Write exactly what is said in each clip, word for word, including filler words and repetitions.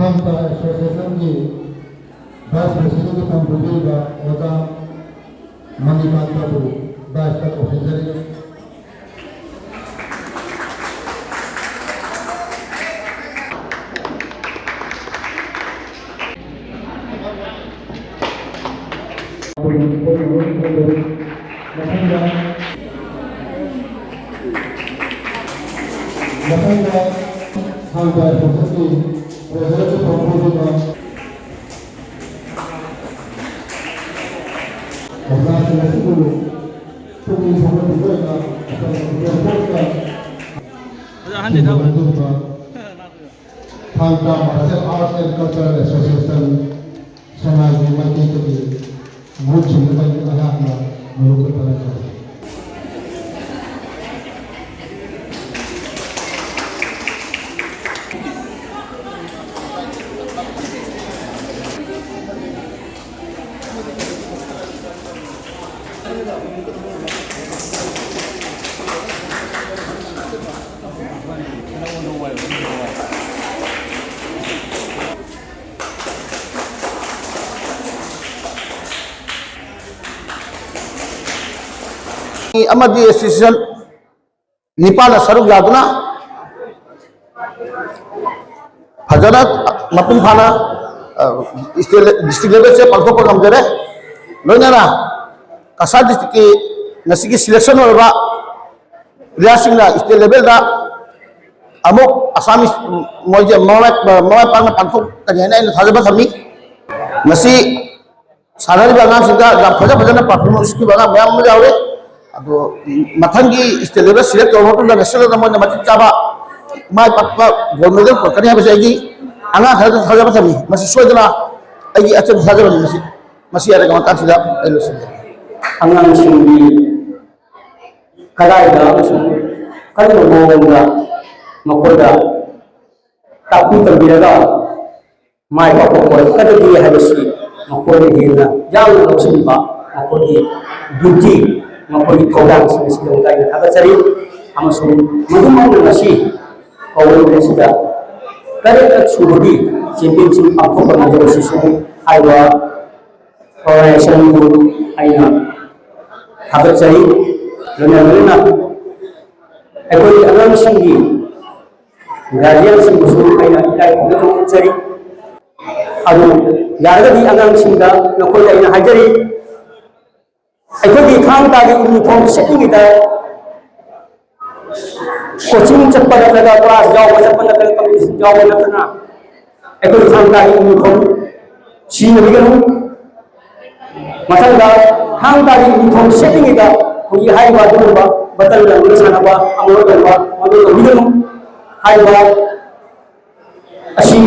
ꯑꯦꯁꯣꯁꯤꯌꯦꯁꯟꯒꯤ vice ꯄ꯭ꯔꯦꯁꯤꯗꯦꯟꯒꯤ ꯐꯝ ꯄꯨꯕꯤꯔꯤꯕ ꯑꯣꯖꯥ ꯃꯅꯤꯀꯥꯟꯇꯕꯨ ꯚꯥꯏꯁꯇ ꯀꯧꯁꯤꯟꯖꯔꯤ꯫ ꯃꯊꯪꯗ, ꯃꯊꯪꯗ ꯍꯥꯟꯅ ꯄꯥꯏꯈꯠꯄꯒꯤ ꯄ꯭ꯔꯦꯖꯤꯗꯦꯟꯠꯀꯤ ꯐꯝ ꯄꯨꯔꯤꯕ ꯑꯣꯖꯥꯁꯤꯡ ꯑꯁꯤꯕꯨ ꯄꯨꯛꯅꯤꯡ ꯊꯧꯒꯠꯄꯤꯕ ꯑꯣꯏꯅ ꯑꯩꯈꯣꯏꯅ ꯄ꯭ꯔꯦꯖꯤꯗꯦꯟꯠꯀ ꯑꯣꯖꯥ ꯑꯍꯟꯗꯤ ꯊꯥꯕ꯭ꯔꯥ? Thang Ta martial arts and cultural association ꯁꯉꯥꯏꯒꯤ ꯃꯥꯏꯀꯩꯗꯒꯤ ꯃꯍꯨꯠ ꯁꯤꯟꯅꯕꯒꯤ ꯑꯩꯍꯥꯛꯅ ꯃꯔꯨꯞ ꯇꯔꯥꯏ ꯇꯧꯖꯩ꯫ ꯑꯃꯗꯤ ꯑꯦꯁꯣꯁꯤꯌꯦꯁꯟ ꯅꯤꯄꯥꯜꯅ ꯁꯔꯨꯛ ꯌꯥꯗꯨꯅ ꯐꯖꯅ ꯃꯄꯨꯡ ꯐꯥꯅ, ꯑ, ꯁ꯭ꯇꯦꯠ, ꯗꯤꯁꯇ꯭ꯔꯤꯛ ꯂꯦꯚꯦꯜꯁꯦ ꯄꯥꯡꯊꯣꯛꯄ ꯉꯝꯖꯔꯦ꯫ ꯂꯣꯏꯅꯅ ꯀꯁꯥꯔ ꯗꯤꯁꯇ꯭ꯔꯤꯛꯀꯤ ꯉꯁꯤꯒꯤ ꯁꯤꯂꯦꯛꯁꯟ ꯑꯣꯏꯔꯕ ꯄ꯭ꯂꯦꯌꯥꯔꯁꯤꯡꯅ ꯁ꯭ꯇꯦꯠ ꯂꯦꯚꯦꯜꯗ ꯑꯃꯨꯛ ꯑꯁꯥꯝ ꯃꯣꯏꯁꯦ ꯃꯃꯥꯏ, ꯃꯃꯥꯏ ꯄꯥꯛꯅ ꯄꯥꯡꯊꯣꯛꯀꯅꯤ ꯍꯥꯏꯅ ꯑꯩꯅ ꯊꯥꯖꯕ ꯊꯝꯃꯤ꯫ ꯃꯁꯤ ꯁꯥꯟꯅꯔꯤꯕ ꯑꯉꯥꯡꯁꯤꯡꯗ ꯌꯥꯝ ꯐꯖ ꯐꯖꯅ ꯄꯔꯐꯣꯔꯃꯦꯟꯁ ꯄꯤꯕ ꯑꯉꯥꯡ ꯃꯌꯥꯝ ꯑꯃ ꯌꯥꯎꯔꯤ꯫ ꯑꯗꯣ ꯃꯊꯪꯒꯤ ꯁ꯭ꯇꯦꯠ ꯂꯦꯚꯦꯜ ꯁꯤꯂꯦꯛ ꯇꯧꯔꯕ ꯃꯇꯨꯡꯗ ꯅꯦꯁꯅꯦꯜꯗ ꯃꯣꯏꯅ ꯃꯇꯤꯛ ꯆꯥꯕ ꯃꯥꯏ ꯄꯥꯛꯄ ꯒꯣꯜ ꯃꯦꯗꯜ ꯄꯨꯔꯛꯀꯅꯤ ꯍꯥꯏꯕꯁꯦ ꯑꯩꯒꯤ ꯑꯉꯥꯡ ꯈꯔꯗ ꯊꯥꯖꯕ ꯊꯝꯃꯤ꯫ ꯃꯁꯤ ꯁꯣꯏꯗꯅ ꯑꯩꯒꯤ ꯑꯆꯦꯠꯄ ꯊꯥꯖꯕꯅꯤ꯫ ꯃꯁꯤ, ꯃꯁꯤ ꯍꯥꯏꯔꯒ ꯃꯇꯥꯡꯁꯤꯗ ꯑꯩ ꯂꯣꯏꯁꯤꯟꯖꯔꯦ꯫ ꯑꯉꯥꯡꯁꯤꯡꯒꯤ ꯀꯗꯥꯏꯗ ꯑꯃꯁꯨꯡ ꯀꯔꯝꯕ ꯃꯑꯣꯡꯗ ꯃꯈꯣꯏꯗ ꯇꯥꯛꯄꯤ ꯇꯝꯕꯤꯔꯒ ꯃꯥꯏ ꯄꯥꯛꯄ ꯑꯣꯏꯔꯛꯀꯗꯒꯦ ꯍꯥꯏꯕꯁꯤ ꯃꯈꯣꯏꯅ ꯍꯦꯟꯅ ꯌꯥꯝꯅ ꯂꯧꯁꯤꯟꯕ, ꯃꯈꯣꯏꯒꯤ ꯗ꯭ꯌꯨꯇꯤ, ꯃꯈꯣꯏꯒꯤ ꯊꯧꯗꯥꯡꯁꯤꯡ ꯑꯁꯤꯒꯤꯗꯃꯛꯇ ꯑꯩꯅ ꯊꯥꯒꯠꯆꯔꯤ꯫ ꯑꯃꯁꯨꯡ ꯃꯗꯨꯃꯛꯅ ꯉꯁꯤ ꯀꯧꯕ ꯅꯨꯃꯤꯠ ꯑꯁꯤꯗ ꯇꯔꯦꯠꯂꯛ ꯁꯨꯕꯒꯤ ꯆꯦꯝꯄꯤꯌꯟꯁꯤꯞ ꯄꯥꯡꯊꯣꯛꯄ ꯉꯝꯖꯕꯁꯤꯁꯨ ꯍꯥꯏꯔꯤꯕ ꯑꯣꯔꯒꯅꯥꯏꯖꯦꯁꯟꯕꯨ ꯑꯩꯅ ꯊꯥꯒꯠꯆꯔꯤ꯫ ꯂꯣꯏꯅ ꯂꯣꯏꯅꯅ ꯑꯩꯈꯣꯏꯒꯤ ꯑꯉꯥꯡꯁꯤꯡꯒꯤ ꯒꯥꯔꯖꯤꯌꯥꯟꯁꯤꯡꯕꯨꯁꯨ ꯑꯩꯅ ꯏꯀꯥꯏ ꯈꯨꯝꯅꯕ ꯎꯠꯆꯔꯤ꯫ ꯑꯗꯨ ꯌꯥꯔꯒꯗꯤ ꯑꯉꯥꯡꯁꯤꯡꯗ ꯅꯈꯣꯏꯗ ꯑꯩꯅ ꯍꯥꯏꯖꯔꯤ, ꯑꯩꯈꯣꯏꯒꯤ ꯊꯥꯡ ꯇꯥꯒꯤ ꯌꯨꯅꯤꯐꯣꯔꯝ ꯁꯦꯠꯂꯤꯉꯩꯗ ꯀꯣꯆꯤꯡ ꯆꯠꯄ ꯅꯠꯇ꯭ꯔꯒ ꯀ꯭ꯂꯥꯁ ꯌꯥꯎꯕ ꯆꯠꯄ ꯅꯠꯇ꯭ꯔꯒ ꯀꯝꯄꯤꯇꯤꯁꯟ ꯌꯥꯎꯕ ꯅꯠꯇꯅ ꯑꯩꯈꯣꯏꯒꯤ ꯊꯥꯡ ꯇꯥꯒꯤ ꯌꯨꯅꯤꯐꯣꯔꯝ ꯁꯤꯖꯤꯟꯅꯕꯤꯒꯅꯨ꯫ ꯃꯊꯪꯗ ꯊꯥꯡ ꯇꯥꯒꯤ ꯌꯨꯅꯤꯐꯣꯔꯝ ꯁꯦꯠꯂꯤꯉꯩꯗ ꯍꯧꯖꯤꯛ ꯍꯥꯏꯔꯤꯕ ꯑꯗꯨꯒꯨꯝꯕ ꯕꯇꯟ ꯂꯪꯗꯨꯅ ꯁꯥꯟꯅꯕ, ꯑꯃꯨꯔꯛ ꯇꯧꯕ, ꯃꯗꯨ ꯇꯧꯕꯤꯒꯅꯨ꯫ ꯍꯥꯏꯔꯤꯕ ꯑꯁꯤ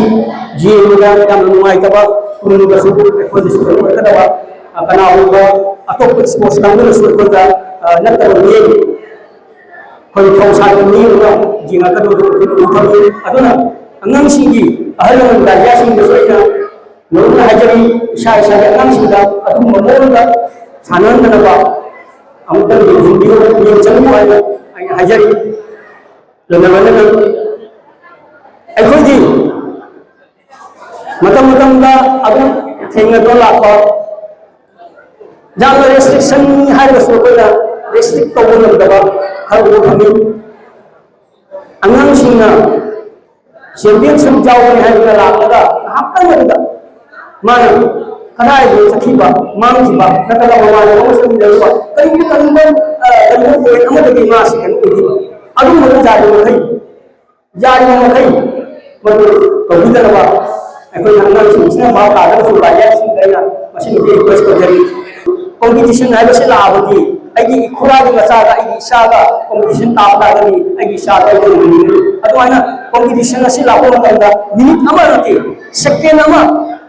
ꯌꯦꯡꯕꯗ ꯌꯥꯝꯅ ꯅꯨꯡꯉꯥꯏꯇꯕ, ꯇꯨꯡꯗꯁꯨ ꯑꯩꯈꯣꯏꯗꯁꯨ ꯑꯣꯏꯔꯛꯀꯗꯕ, ꯑ, ꯀꯅꯥꯒꯨꯝꯕ ꯑꯇꯣꯞꯄ ꯁ꯭ꯄꯣꯔꯠꯁ ꯀꯥꯡꯕꯨꯅꯁꯨ ꯑꯩꯈꯣꯏꯗ, ꯑ, ꯅꯠꯇꯕ ꯃꯤꯑꯣꯏ, ꯑꯩꯈꯣꯏ ꯊꯧ ꯁꯥꯗꯕ ꯃꯤꯑꯣꯏ ꯑꯃ ꯌꯦꯡꯉꯛꯀꯗꯕꯗꯨ ꯑꯩꯈꯣꯏꯅ ꯎꯕ ꯐꯪꯉꯤ꯫ ꯑꯗꯨꯅ ꯑꯉꯥꯡꯁꯤꯡꯒꯤ, ꯑꯍꯜ ꯂꯃꯟ ꯒꯥꯔꯖꯤꯌꯥꯟꯁꯤꯡꯗꯁꯨ ꯑꯩꯅ ꯅꯧꯅ ꯍꯥꯏꯖꯔꯤ, ꯏꯁꯥ ꯏꯁꯥꯒꯤ ꯑꯉꯥꯡꯁꯤꯡꯗ ꯑꯗꯨꯒꯨꯝꯕ ꯃꯑꯣꯡꯗ ꯁꯥꯟꯅꯍꯟꯗꯅꯕ ꯑꯃꯨꯛꯇꯪ ꯌꯦꯡꯁꯤꯟꯕꯤꯌꯨ, ꯌꯦꯡꯁꯤꯟꯕꯤꯌꯨ ꯍꯥꯏꯅ ꯑꯩꯅ ꯍꯥꯏꯖꯔꯤ꯫ ꯂꯣꯏꯅ ꯂꯣꯏꯅꯅ ꯑꯩꯈꯣꯏꯒꯤ ꯃꯇꯝ ꯃꯇꯝꯗ ꯑꯗꯨꯝ ꯊꯦꯡꯅꯗꯨꯅ ꯂꯥꯛꯄ ꯌꯥꯝꯅ ꯔꯦꯁꯇ꯭ꯔꯤꯛꯁꯟ ꯍꯥꯏꯔꯒꯁꯨ ꯑꯩꯈꯣꯏꯅ ꯔꯦꯁꯇ꯭ꯔꯤꯛ ꯇꯧꯕ ꯉꯝꯗꯕ ꯈꯔ ꯎꯕ ꯐꯪꯉꯤ꯫ ꯑꯉꯥꯡꯁꯤꯡꯅ ꯆꯦꯝꯄꯤꯌꯟꯁꯤꯞ ꯌꯥꯎꯒꯅꯤ ꯍꯥꯏꯗꯨꯅ ꯂꯥꯛꯂꯒ ꯉꯥꯏꯍꯥꯛꯇꯪ ꯑꯗꯨꯗ ꯃꯥꯅ ꯀꯗꯥꯏꯗ ꯆꯠꯈꯤꯕ, ꯃꯥꯡꯈꯤꯕ, ꯅꯠꯇ꯭ꯔꯒ ꯃꯃꯥꯟꯅꯕ ꯑꯃꯁꯨꯡ ꯂꯩꯔꯨꯕ ꯀꯔꯤꯒꯨꯝꯕ ꯀꯔꯤꯒꯨꯝꯕ, ꯑ, ꯀꯔꯤꯒꯨꯝꯕ ꯄꯣꯏꯟꯠ ꯑꯃꯗꯒꯤ ꯃꯥꯁꯤ ꯀꯩꯅꯣ ꯑꯣꯏꯈꯤꯕ, ꯑꯗꯨꯒꯨꯝꯕ ꯖꯥꯇꯤ ꯃꯈꯩ, ꯌꯥꯔꯤꯕ ꯃꯈꯩ ꯃꯗꯨ ꯇꯧꯕꯤꯗꯅꯕ ꯑꯩꯈꯣꯏꯅ ꯑꯉꯥꯡꯁꯤꯡꯁꯤꯅ ꯚꯥꯞ ꯇꯥꯗꯕꯁꯨ ꯂꯥꯏꯔꯤꯛꯁꯤꯡꯗ ꯑꯩꯅ ꯃꯁꯤꯃꯗꯤ ꯔꯤꯀ꯭ꯋꯦꯁ ꯇꯧꯖꯔꯤ꯫ ꯀꯣꯝꯄꯤꯇꯤꯁꯟ ꯍꯥꯏꯕꯁꯤ ꯂꯥꯛꯑꯕꯗꯤ ꯑꯩꯒꯤ ꯏꯈꯨꯔꯥꯒꯤ ꯃꯆꯥꯒ ꯑꯩꯒꯤ ꯏꯆꯥꯒ ꯀꯣꯝꯄꯤꯇꯤꯁꯟ ꯇꯥꯕ ꯇꯥꯔꯒꯗꯤ ꯑꯩꯒꯤ ꯏꯆꯥꯗꯣ ꯑꯩ ꯇꯧꯍꯟꯅꯤꯡꯉꯤ꯫ ꯑꯗꯨꯃꯥꯏꯅ ꯀꯣꯝꯄꯤꯇꯤꯁꯟ ꯑꯁꯤ ꯂꯥꯛꯄ ꯃꯇꯝꯗ ꯃꯤꯅꯤꯠ ꯑꯃ ꯅꯠꯇꯦ, ꯁꯦꯀꯦꯟ ꯑꯃ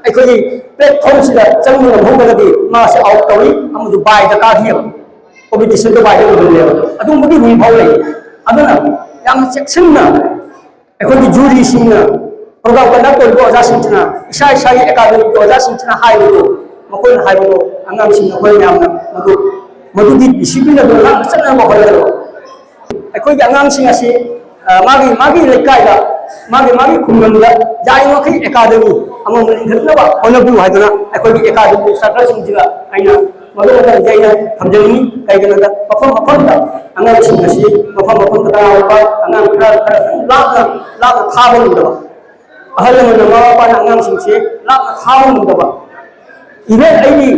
ꯑꯩꯈꯣꯏꯒꯤ ꯄ꯭ꯂꯦꯠꯐꯣꯝꯁꯤꯗ ꯆꯪꯕ ꯉꯝꯍꯧꯗ꯭ꯔꯒꯗꯤ ꯃꯥꯁꯦ ꯑꯥꯎꯠ ꯇꯧꯏ ꯑꯃꯁꯨꯡ ꯕꯥꯏꯗ ꯀꯥꯈꯤꯑꯕ꯫ ꯀꯣꯝꯄꯤꯇꯤꯁꯟꯗꯣ ꯕꯥꯏꯗ ꯂꯣꯏꯍꯜꯂꯦꯕ꯫ ꯑꯗꯨꯒꯨꯝꯕꯒꯤ ꯔꯨꯜ ꯐꯥꯎ ꯂꯩ꯫ ꯑꯗꯨꯅ ꯌꯥꯝꯅ ꯆꯦꯛꯁꯤꯟꯅ ꯑꯩꯈꯣꯏꯒꯤ ꯖꯨꯔꯤꯁꯤꯡꯅ, ꯄ꯭ꯔꯣꯒ꯭ꯔꯥꯝ ꯀꯟꯗꯛ ꯇꯧꯔꯤꯕ ꯑꯣꯖꯥꯁꯤꯡꯁꯤꯅ, ꯏꯁꯥ ꯏꯁꯥꯒꯤ ꯑꯦꯀꯥꯗꯃꯤꯒꯤ ꯑꯣꯖꯥꯁꯤꯡꯁꯤꯅ ꯍꯥꯏꯕꯗꯣ, ꯃꯈꯣꯏꯅ ꯍꯥꯏꯕꯗꯣ ꯑꯉꯥꯡꯁꯤꯡ ꯑꯩꯈꯣꯏ ꯃꯌꯥꯝꯅ ꯃꯗꯨ, ꯃꯗꯨꯗꯤ ꯗꯤꯁꯤꯄ꯭ꯂꯤꯟ ꯑꯗꯨ ꯉꯥꯛꯅ ꯆꯠꯅꯕ ꯍꯣꯠꯅꯒꯗꯕ꯫ ꯑꯩꯈꯣꯏꯒꯤ ꯑꯉꯥꯡꯁꯤꯡ ꯑꯁꯤ, ꯑ, ꯃꯥꯒꯤ, ꯃꯥꯒꯤ ꯂꯩꯀꯥꯏꯗ ꯃꯥꯒꯤ ꯃꯥꯒꯤ ꯈꯨꯡꯒꯪꯗ ꯌꯥꯔꯤꯕꯃꯈꯩ ꯑꯦꯀꯥꯗꯃꯤ ꯑꯃꯃꯝ ꯂꯤꯡꯈꯠꯅꯕ ꯍꯣꯠꯅꯕꯤꯌꯨ ꯍꯥꯏꯗꯅ ꯑꯩꯈꯣꯏꯒꯤ ꯑꯦꯀꯥꯗꯃꯤ ꯁꯥꯇ꯭ꯔꯁꯤꯡꯁꯤꯒ ꯑꯩꯅ ꯃꯔꯨꯞ ꯃꯇꯝꯁꯦ ꯑꯩꯅ ꯊꯝꯖꯅꯤꯡꯏ꯫ ꯀꯩꯒꯤꯅꯣꯗ ꯃꯐꯝ ꯃꯐꯝꯗ ꯑꯉꯥꯡꯁꯤꯡ ꯑꯁꯤ ꯃꯐꯝ ꯃꯐꯝꯗ ꯀꯅꯥꯒꯨꯝꯕ ꯑꯉꯥꯡ ꯈꯔ ꯈꯔ ꯂꯥꯞꯅ ꯂꯥꯞꯅ ꯊꯥꯕ ꯉꯝꯗꯕ, ꯑꯍꯜ ꯂꯃꯟꯅ ꯃꯃꯥ ꯃꯄꯥꯅ ꯑꯉꯥꯡꯁꯤꯡꯁꯦ ꯂꯥꯞꯅ ꯊꯥꯕ ꯉꯝꯗꯕ, ꯏꯚꯦꯟ ꯑꯩꯒꯤ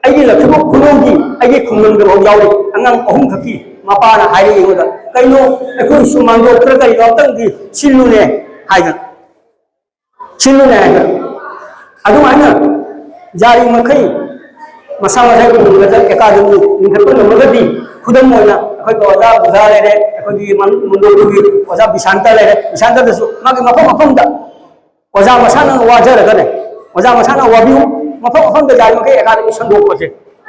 ꯑꯩꯒꯤ ꯂꯛꯈꯤꯕ ꯈꯨꯅꯧꯒꯤ ꯑꯩꯒꯤ ꯈꯨꯡꯒꯪꯗꯐꯥꯎ ꯌꯥꯎꯔꯤ꯫ ꯑꯉꯥꯡ ꯑꯍꯨꯝꯈꯛꯀꯤ ꯃꯄꯥꯅ ꯍꯥꯏꯔꯛꯏ ꯑꯩꯉꯣꯟꯗ, "ꯀꯩꯅꯣ, ꯑꯩꯈꯣꯏ ꯁꯨꯃꯥꯡꯗꯣ ꯈꯔ ꯀꯔꯤꯅꯣ ꯑꯝꯇꯪꯗꯤ ꯁꯤꯜꯂꯨꯅꯦ" ꯍꯥꯏꯗꯅ꯫ ꯁꯤꯜꯂꯨꯅꯦ ꯍꯥꯏꯗꯅ꯫ ꯑꯗꯨꯃꯥꯏꯅ ꯌꯥꯔꯤꯕꯃꯈꯩ ꯃꯁꯥ ꯃꯁꯥꯒꯤ ꯈꯨꯡꯒꯪꯗ ꯑꯦꯀꯥꯗꯃꯤ ꯂꯤꯡꯈꯠꯄ ꯉꯝꯃꯒꯗꯤ, ꯈꯨꯗꯝ ꯑꯣꯏꯅ ꯑꯩꯈꯣꯏꯒꯤ ꯑꯣꯖꯥ ꯕꯨꯙꯥ ꯂꯩꯔꯦ, ꯑꯩꯈꯣꯏꯒꯤ ꯃꯟ-, ꯃꯟꯗꯣꯞꯇꯨꯒꯤ ꯑꯣꯖꯥ ꯕꯤꯁꯥꯟꯇ ꯂꯩꯔꯦ, ꯕꯤꯁꯥꯟꯇꯗꯁꯨ ꯃꯥꯒꯤ ꯃꯐꯝ ꯃꯐꯝꯗ ꯑꯣꯖꯥ ꯃꯁꯥꯅ ꯋꯥꯖꯔꯒꯅꯦ, ꯑꯣꯖꯥ ꯃꯁꯥꯅ ꯋꯥꯕꯤꯌꯨ, ꯃꯐꯝ ꯃꯐꯝꯗ ꯌꯥꯔꯤꯕꯃꯈꯩ ꯑꯦꯀꯥꯗꯃꯤ ꯁꯟꯗꯣꯛꯄꯁꯦ,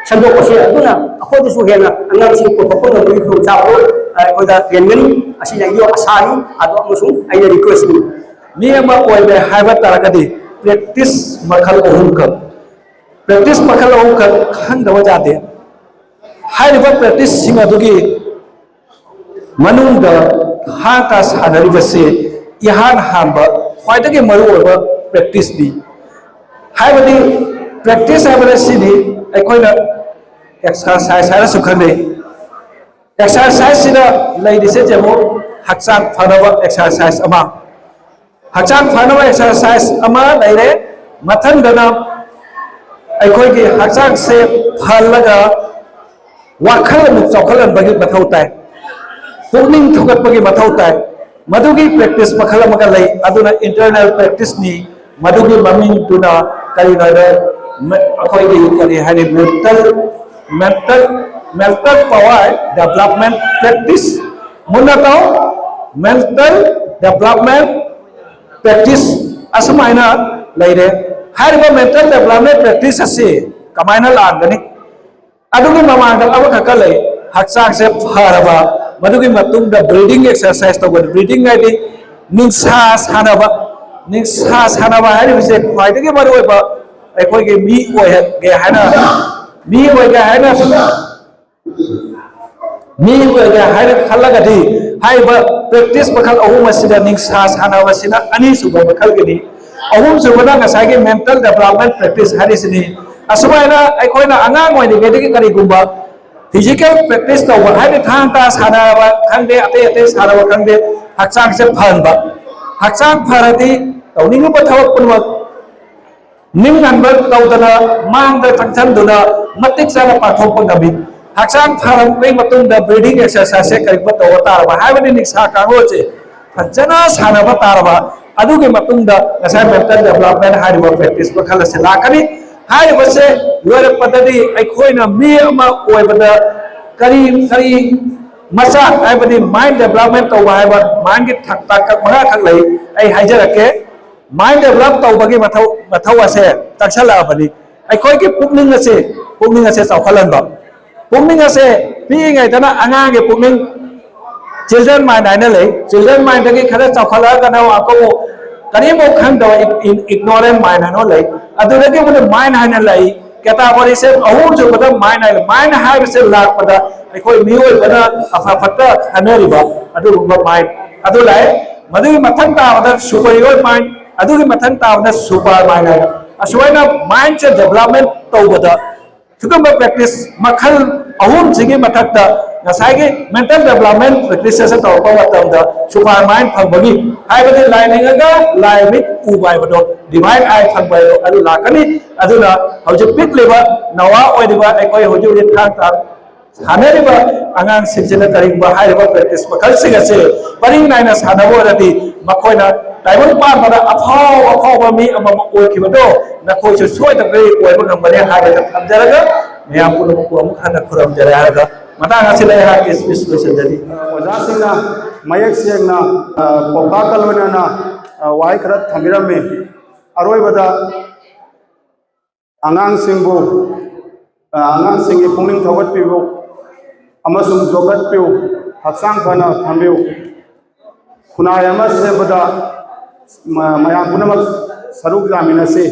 ꯁꯟꯗꯣꯛꯄꯁꯦ, ꯑꯗꯨꯅ ꯑꯩꯈꯣꯏꯗꯁꯨ ꯍꯦꯟꯅ ꯑꯉꯥꯡꯁꯤꯡ ꯄꯨꯊꯣꯛꯄ ꯉꯝꯕꯒꯤ ꯈꯨꯗꯣꯡꯆꯥꯕꯗꯣ ꯑꯩꯈꯣꯏꯗ ꯍꯦꯟꯒꯅꯤ꯫ ꯑꯁꯤꯅ ꯑꯩꯒꯤ ꯑꯁꯥꯅꯤ, ꯑꯗꯣ ꯑꯃꯁꯨꯡ ꯑꯩꯅ ꯔꯤꯀ꯭ꯋꯦꯁꯅꯤ꯫ ꯃꯤ ꯑꯃ ꯑꯣꯏꯔꯦ ꯍꯥꯏꯕ ꯇꯥꯔꯒꯗꯤ ꯄ꯭ꯔꯦꯛꯇꯤꯁ ꯃꯈꯜ ꯑꯍꯨꯝꯈꯛ, ꯄ꯭ꯔꯦꯛꯇꯤꯁ ꯃꯈꯜ ꯑꯍꯨꯝꯈꯛ ꯈꯪꯗꯕ ꯌꯥꯗꯦ꯫ ꯍꯥꯏꯔꯤꯕ ꯄ꯭ꯔꯦꯛꯇꯤꯁꯁꯤꯡ ꯑꯗꯨꯒꯤ ꯃꯅꯨꯡꯗ ꯊꯥꯡ ꯇꯥ ꯁꯥꯟꯅꯔꯤꯕꯁꯤ ꯏꯍꯥꯟ ꯍꯥꯟꯕ ꯈ꯭ꯋꯥꯏꯗꯒꯤ ꯃꯔꯨꯑꯣꯏꯕ ꯄ꯭ꯔꯦꯛꯇꯤꯁꯅꯤ꯫ ꯍꯥꯏꯕꯗꯤ ꯄ꯭ꯔꯦꯛꯇꯤꯁ ꯍꯥꯏꯕꯅ ꯁꯤꯅꯤ, ꯑꯩꯈꯣꯏꯅ ꯑꯦꯛꯁꯔꯁꯥꯏꯁ ꯍꯥꯏꯅꯁꯨ ꯈꯪꯅꯩ꯫ ꯑꯦꯛꯁꯔꯁꯥꯏꯁꯁꯤꯗ ꯂꯩꯔꯤꯁꯦ ꯌꯦꯡꯉꯨ, ꯍꯛꯆꯥꯡ ꯐꯅꯕ ꯑꯦꯛꯁꯔꯁꯥꯏꯁ ꯑꯃ, ꯍꯛꯆꯥꯡ ꯐꯅꯕ ꯑꯦꯛꯁꯔꯁꯥꯏꯁ ꯑꯃ ꯂꯩꯔꯦ꯫ ꯃꯊꯪꯗꯅ ꯑꯩꯈꯣꯏꯒꯤ ꯍꯛꯆꯥꯡꯁꯦ ꯐꯍꯜꯂꯒ ꯋꯥꯈꯜ ꯑꯃꯨꯛ ꯆꯥꯎꯈꯠꯍꯟꯕꯒꯤ ꯃꯊꯧ ꯇꯥꯏ, ꯄꯨꯛꯅꯤꯡ ꯊꯧꯒꯠꯄꯒꯤ ꯃꯊꯧ ꯇꯥꯏ꯫ ꯃꯗꯨꯒꯤ ꯄ꯭ꯔꯦꯛꯇꯤꯁ ꯃꯈꯜ ꯑꯃꯒ ꯂꯩ, ꯑꯗꯨꯅ ꯏꯟꯇꯔꯅꯦꯜ ꯄ꯭ꯔꯦꯛꯇꯤꯁꯅꯤ꯫ ꯃꯗꯨꯒꯤ ꯃꯃꯤꯡꯗꯨꯅ ꯀꯔꯤꯅꯣ ꯍꯥꯏꯕꯗ ꯃ-, ꯑꯩꯈꯣꯏꯒꯤ ꯀꯔꯤ ꯍꯥꯏꯅꯤ, mental, mental, mental power development practice. ꯃꯨꯟꯅ ꯇꯥꯎ, ꯃꯦꯟꯇꯜ ꯗꯦꯕꯂꯞꯃꯦꯟ ꯄ꯭ꯔꯦꯛꯇꯤꯁ ꯑꯁꯨꯃꯥꯏꯅ ꯂꯩꯔꯦ꯫ ꯍꯥꯏꯔꯤꯕ ꯃꯦꯟꯇꯜ ꯗꯦꯕꯂꯞꯃꯦꯟ ꯄ꯭ꯔꯦꯛꯇꯤꯁ ꯑꯁꯤ ꯀꯃꯥꯏꯅ ꯂꯥꯛꯀꯅꯤ? ꯑꯗꯨꯒꯤ ꯃꯃꯥꯡꯗ ꯑꯃꯈꯛꯀ ꯂꯩ, ꯍꯛꯆꯥꯡꯁꯦ ꯐꯔꯕ, ꯃꯗꯨꯒꯤ ꯃꯇꯨꯡꯗ ꯕ꯭ꯔꯤꯗꯤꯡ ꯑꯦꯛꯁꯔꯁꯥꯏꯁ ꯇꯧꯕ꯫ ꯕ꯭ꯔꯤꯗꯤꯡ ꯍꯥꯏꯗꯤ ꯅꯤꯡꯁꯥ ꯁꯥꯟꯅꯕ꯫ ꯅꯤꯡꯁꯥ ꯁꯥꯟꯅꯕ ꯍꯥꯏꯔꯤꯕꯁꯦ ꯈ꯭ꯋꯥꯏꯗꯒꯤ ꯃꯔꯨꯑꯣꯏꯕ ꯑꯩꯈꯣꯏꯒꯤ ꯃꯤ ꯑꯣꯏꯍꯟꯒꯦ ꯍꯥꯏꯅ, ꯃꯤ ꯑꯣꯏꯒꯦ ꯍꯥꯏꯅ ꯃꯤ ꯑꯣꯏꯒꯦ ꯍꯥꯏꯅ ꯈꯜꯂꯒꯗꯤ ꯍꯥꯏꯔꯤꯕ ꯄ꯭ꯔꯦꯛꯇꯤꯁ ꯃꯈꯜ ꯑꯍꯨꯝ ꯑꯁꯤꯗ ꯅꯤꯡꯁꯥ ꯁꯥꯟꯅꯕꯁꯤꯅ ꯑꯅꯤꯁꯨꯕ ꯃꯈꯜꯒꯤꯅꯤ꯫ ꯑꯍꯨꯝꯁꯨꯕꯅ ꯉꯁꯥꯏꯒꯤ ꯃꯦꯟꯇꯦꯜ ꯗꯦꯕꯂꯞꯃꯦꯟ ꯄ꯭ꯔꯦꯛꯇꯤꯁ ꯍꯥꯏꯔꯤꯁꯤꯅꯤ꯫ ꯑꯁꯨꯃꯥꯏꯅ ꯑꯩꯈꯣꯏꯅ ꯑꯉꯥꯡ ꯑꯣꯏꯔꯤꯉꯩꯗꯒꯤ ꯀꯔꯤꯒꯨꯝꯕ ꯐꯤꯖꯤꯀꯦꯜ ꯄ꯭ꯔꯦꯛꯇꯤꯁ ꯇꯧꯕ ꯍꯥꯏꯗꯤ ꯊꯥꯡ ꯇꯥ ꯁꯥꯟꯅꯕ ꯈꯪꯗꯦ, ꯑꯇꯩ ꯑꯇꯩ ꯁꯥꯟꯅꯕ ꯈꯪꯗꯦ, ꯍꯛꯆꯥꯡꯁꯦ ꯐꯍꯟꯕ꯫ ꯍꯛꯆꯥꯡ ꯐꯔꯗꯤ ꯇꯧꯅꯤꯡꯉꯤꯕ ꯊꯕꯛ ꯄꯨꯝꯅꯃꯛ ꯅꯤꯡꯍꯟꯕ ꯇꯧꯗꯅ ꯃꯥꯡꯗ ꯆꯪꯁꯤꯟꯗꯨꯅ ꯃꯇꯤꯛ ꯆꯥꯅ ꯄꯥꯡꯊꯣꯛꯄ ꯉꯝꯃꯤ꯫ ꯍꯛꯆꯥꯡ ꯐꯔꯕ ꯃꯇꯨꯡꯗ ꯕ꯭ꯔꯤꯗꯤꯡ ꯑꯦꯛꯁꯔꯁꯥꯏꯖꯁꯦ ꯀꯔꯤꯒꯨꯝꯕ ꯇꯧꯕ ꯇꯥꯔꯕ ꯍꯥꯏꯕꯗꯤ ꯅꯤꯡꯁꯥ ꯀꯥꯡꯂꯣꯟꯁꯦ ꯐꯖꯅ ꯁꯥꯟꯅꯕ ꯇꯥꯔꯕ ꯑꯗꯨꯒꯤ ꯃꯇꯨꯡꯗ ꯉꯁꯥꯏ ꯃꯦꯟꯇꯦꯜ ꯗꯦꯕꯂꯞꯃꯦꯟ ꯍꯥꯏꯔꯤꯕ ꯄ꯭ꯔꯦꯛꯇꯤꯁ ꯃꯈꯜ ꯑꯁꯤ ꯂꯥꯛꯀꯅꯤ꯫ ꯍꯥꯏꯔꯤꯕꯁꯦ ꯂꯣꯏꯔꯛꯄꯗꯗꯤ ꯑꯩꯈꯣꯏꯅ ꯃꯤ ꯑꯃ ꯑꯣꯏꯕꯗ ꯀꯔꯤ ꯀꯔꯤ ꯃꯆꯥꯛ ꯍꯥꯏꯕꯗꯤ ꯃꯥꯏꯟ ꯗꯦꯕꯂꯞꯃꯦꯟ ꯇꯧꯕ ꯍꯥꯏꯕ ꯃꯥꯏꯟꯒꯤ ꯊꯥꯛ ꯇꯥꯡꯀꯛ ꯃꯉꯥꯈꯛ ꯂꯩ꯫ ꯑꯩ ꯍꯥꯏꯖꯔꯛꯀꯦ꯫ ꯃꯥꯏꯟ ꯗꯦꯕꯂꯞ ꯇꯧꯕꯒꯤ ꯃꯊꯧ ꯃꯊꯧ ꯑꯁꯦ ꯆꯪꯁꯜꯂꯛꯑꯕꯅꯤ꯫ ꯑꯩꯈꯣꯏꯒꯤ ꯄꯨꯛꯅꯤꯡ ꯑꯁꯦ ꯄꯨꯛꯅꯤꯡ ꯑꯁꯦ ꯆꯥꯎꯈꯠꯍꯟꯕ꯫ ꯄꯨꯛꯅꯤꯡ ꯑꯁꯦ ꯄꯤꯛꯏꯉꯩꯗꯅ ꯑꯉꯥꯡꯒꯤ ꯄꯨꯛꯅꯤꯡ ꯆꯤꯜꯗ꯭ꯔꯦꯟ ꯃꯥꯏꯟ ꯍꯥꯏꯅ ꯂꯩ꯫ ꯆꯤꯜꯗ꯭ꯔꯦꯟ ꯃꯥꯏꯟꯗꯒꯤ ꯈꯔ ꯆꯥꯎꯈꯠꯂꯛꯑꯒꯅ ꯑꯃꯨꯛ ꯀꯔꯤꯝꯐꯥꯎ ꯈꯪꯗꯕ ꯏꯒꯅꯣꯔꯦꯟ ꯃꯥꯏꯟ ꯍꯥꯏꯅ ꯂꯩ꯫ ꯑꯗꯨꯗꯒꯤ ꯑꯃꯨꯛ ꯃꯥꯏꯟ ꯍꯥꯏꯅ ꯂꯩ꯫ ꯀꯦꯇꯥꯒꯣꯔꯤꯁꯦ ꯑꯍꯨꯝꯁꯨꯕꯗ ꯃꯥꯏꯟ ꯍꯥꯏ꯫ ꯃꯥꯏꯟ ꯍꯥꯏꯕꯁꯦ ꯂꯥꯛꯄꯗ ꯑꯩꯈꯣꯏ ꯃꯤꯑꯣꯏꯕꯅ ꯑꯐ ꯐꯠꯇ ꯈꯟꯅꯔꯤꯕ ꯑꯗꯨꯒꯨꯝꯕ ꯃꯥꯏꯟ ꯑꯗꯨ ꯂꯥꯛꯑꯦ꯫ ꯃꯗꯨꯒꯤ ꯃꯊꯪ ꯇꯥꯕꯗ ꯁꯨꯄꯔꯤꯌꯣꯔ ꯃꯥꯏꯟ, ꯑꯗꯨꯒꯤ ꯃꯊꯪ ꯇꯥꯕꯗ ꯁꯨꯄꯔ ꯃꯥꯏꯟ ꯍꯥꯏꯅ꯫ ꯑꯁꯨꯃꯥꯏꯅ ꯃꯥꯏꯟꯁꯦ ꯗꯦꯕꯂꯞꯃꯦꯟ ꯇꯧꯕꯗ ꯁꯤꯒꯨꯝꯕ ꯄ꯭ꯔꯦꯛꯇꯤꯁ ꯃꯈꯜ ꯑꯍꯨꯝꯁꯤꯒꯤ ꯃꯊꯛꯇ ꯉꯁꯥꯏꯒꯤ ꯃꯦꯟꯇꯦꯜ ꯗꯦꯕꯂꯞꯃꯦꯟ ꯄ꯭ꯔꯦꯛꯇꯤꯁ ꯑꯁꯤ ꯇꯧꯔꯛꯄ ꯃꯇꯝꯗ ꯁꯨꯄꯔ ꯃꯥꯏꯟ ꯐꯪꯕꯒꯤ ꯍꯥꯏꯕꯗꯤ ꯂꯥꯏ ꯅꯤꯡꯉꯒ ꯂꯥꯏ ꯃꯤꯠ ꯎꯕ ꯍꯥꯏꯕꯗꯣ, ꯗꯤꯚꯥꯏꯟ ꯑꯥꯏ ꯐꯪꯕ ꯍꯥꯏꯕꯗꯣ ꯑꯗꯨ ꯂꯥꯛꯀꯅꯤ꯫ ꯑꯗꯨꯅ ꯍꯧꯖꯤꯛ ꯄꯤꯛꯂꯤꯕ ꯅꯋꯥ ꯑꯣꯏꯔꯤꯕ ꯑꯩꯈꯣꯏ ꯍꯧꯖꯤꯛ ꯍꯧꯖꯤꯛ ꯊꯥꯡ ꯇꯥ ꯁꯥꯟꯅꯔꯤꯕ ꯑꯉꯥꯡꯁꯤꯡꯁꯤꯅ ꯀꯔꯤꯒꯨꯝꯕ ꯍꯥꯏꯔꯤꯕ ꯄ꯭ꯔꯦꯛꯇꯤꯁ ꯃꯈꯜꯁꯤꯡ ꯑꯁꯦ ꯄꯔꯤꯡ ꯅꯥꯏꯅ ꯁꯥꯟꯅꯕ ꯑꯣꯏꯔꯗꯤ ꯃꯈꯣꯏꯅ ꯇꯥꯏꯕꯪ ꯄꯥꯟꯕꯗ ꯑꯐꯥꯎ ꯑꯐꯥꯎꯕ ꯃꯤ ꯑꯃꯃꯝ ꯑꯣꯏꯈꯤꯕꯗꯣ ꯅꯈꯣꯏꯁꯨ ꯁꯣꯏꯗꯅ ꯑꯣꯏꯕ ꯉꯝꯒꯅꯤ ꯍꯥꯏꯕꯗ ꯊꯝꯖꯔꯒ ꯃꯌꯥꯝ ꯄꯨꯝꯅꯃꯛꯄꯨ ꯑꯃꯨꯛ ꯍꯟꯅ ꯈꯨꯔꯨꯝꯖꯔꯦ ꯍꯥꯏꯔꯒ ꯃꯇꯥꯡ ꯑꯁꯤꯗ ꯑꯩꯍꯥꯛꯀꯤ ꯁ꯭ꯄꯤꯆ ꯂꯣꯏꯁꯤꯟꯖꯔꯤ꯫ ꯑꯣꯖꯥꯁꯤꯡꯅ ꯃꯌꯦꯛ ꯁꯦꯡꯅ, ꯑ, ꯄꯥꯎꯇꯥꯛꯀ ꯂꯣꯏꯅꯅ, ꯑ, ꯋꯥꯍꯩ ꯈꯔ ꯊꯝꯕꯤꯔꯝꯃꯤ꯫ ꯑꯔꯣꯏꯕꯗ ꯑꯉꯥꯡꯁꯤꯡꯕꯨ, ꯑ, ꯑꯉꯥꯡꯁꯤꯡꯒꯤ ꯄꯨꯛꯅꯤꯡ ꯊꯧꯒꯠꯄꯤꯌꯨ ꯑꯃꯁꯨꯡ ꯌꯣꯛꯈꯠꯄꯤꯌꯨ, ꯍꯛꯆꯥꯡ ꯐꯅ ꯊꯝꯕꯤꯌꯨ꯫ ꯈꯨꯟꯅꯥꯏ ꯑꯃ ꯁꯦꯝꯕꯗ ꯃ-, ꯃꯌꯥꯝ ꯄꯨꯝꯅꯃꯛ ꯁꯔꯨꯛ ꯌꯥꯃꯤꯟꯅꯁꯤ꯫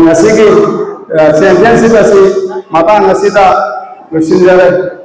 ꯉꯁꯤꯒꯤ, ꯑ, ꯆꯦꯝꯄꯤꯌꯟꯁꯤꯞ ꯑꯁꯤ ꯃꯇꯥꯡ ꯑꯁꯤꯗ ꯂꯣꯏꯁꯤꯟꯖꯔꯦ꯫